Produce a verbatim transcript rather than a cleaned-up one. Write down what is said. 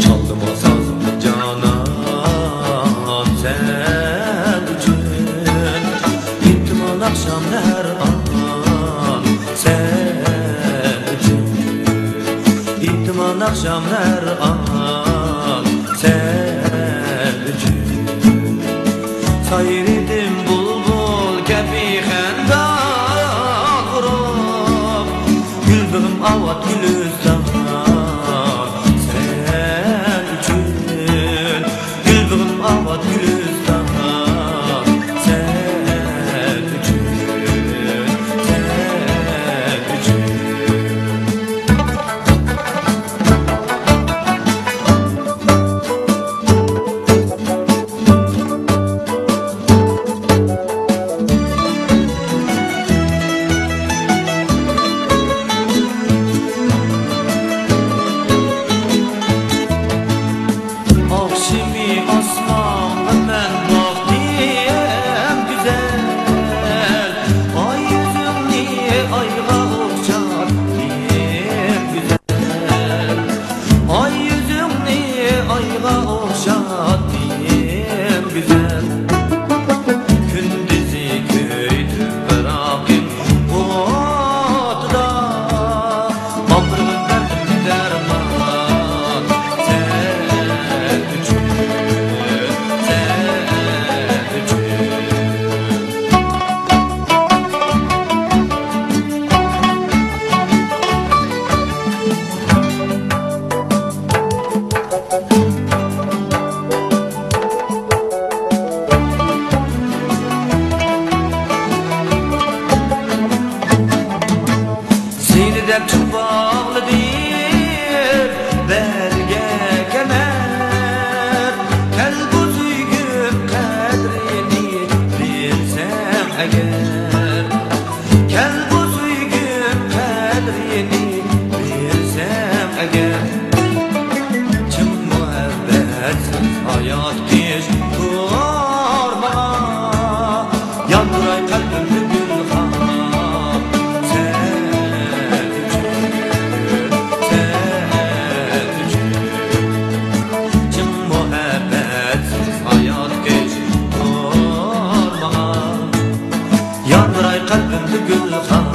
چالدىم سازىمنى جانان سەن ئۈچۈن، ئېيتتىم ئاخشام ھەر ئان سەن ئۈچۈن، ئېيتتىم ئاخشام ھەر ئان سەن ئۈچۈن. سايرىدىم بۇلبۇل كەبى خەندان ئۇرۇپ، گۈل بېغىم ئاۋات گۈلىستان سەن ئۈچۈن، گۈل بېغىم ئاۋات گۈلىستان سەن ئۈچۈن، سەن ئۈچۈن. ئاخشىمى ئاسمانغا مەن باقتىم گۈزەل، ئاي يۈزۈڭنى ئايغا ئوخشاتتىم گۈزەل. ئاي يۈزۈڭنى ئايغا ئوخشاتتىم گۈزەل. كۈندۈزى كۆيدۈم پىراقىم ئوتىدا، بالدۇرغا بەردىم دەرمان سەن ئۈچۈن، سەن ئۈچۈن. سېنى دەپ چىڭ باغلىدى بەلگە كەمەر. كەل بۇ سۆيگۈم قەدرىنى بىلسەڭ ئەگەر. كەل بۇ سۆيگۈم قەدرىنى بىلسەڭ ئەگەر، چىن مۇھەببەتسىز ھايات قىش تۇر ماڭا. ياندۇراي قەلبىمدە گۈلخان سەن ئۈچۈن، سەن ئۈچۈن. چىن مۇھەببەتسىز ھايات قىش تۇر ماڭا. ياندۇراي قەلبىمدە گۈلخان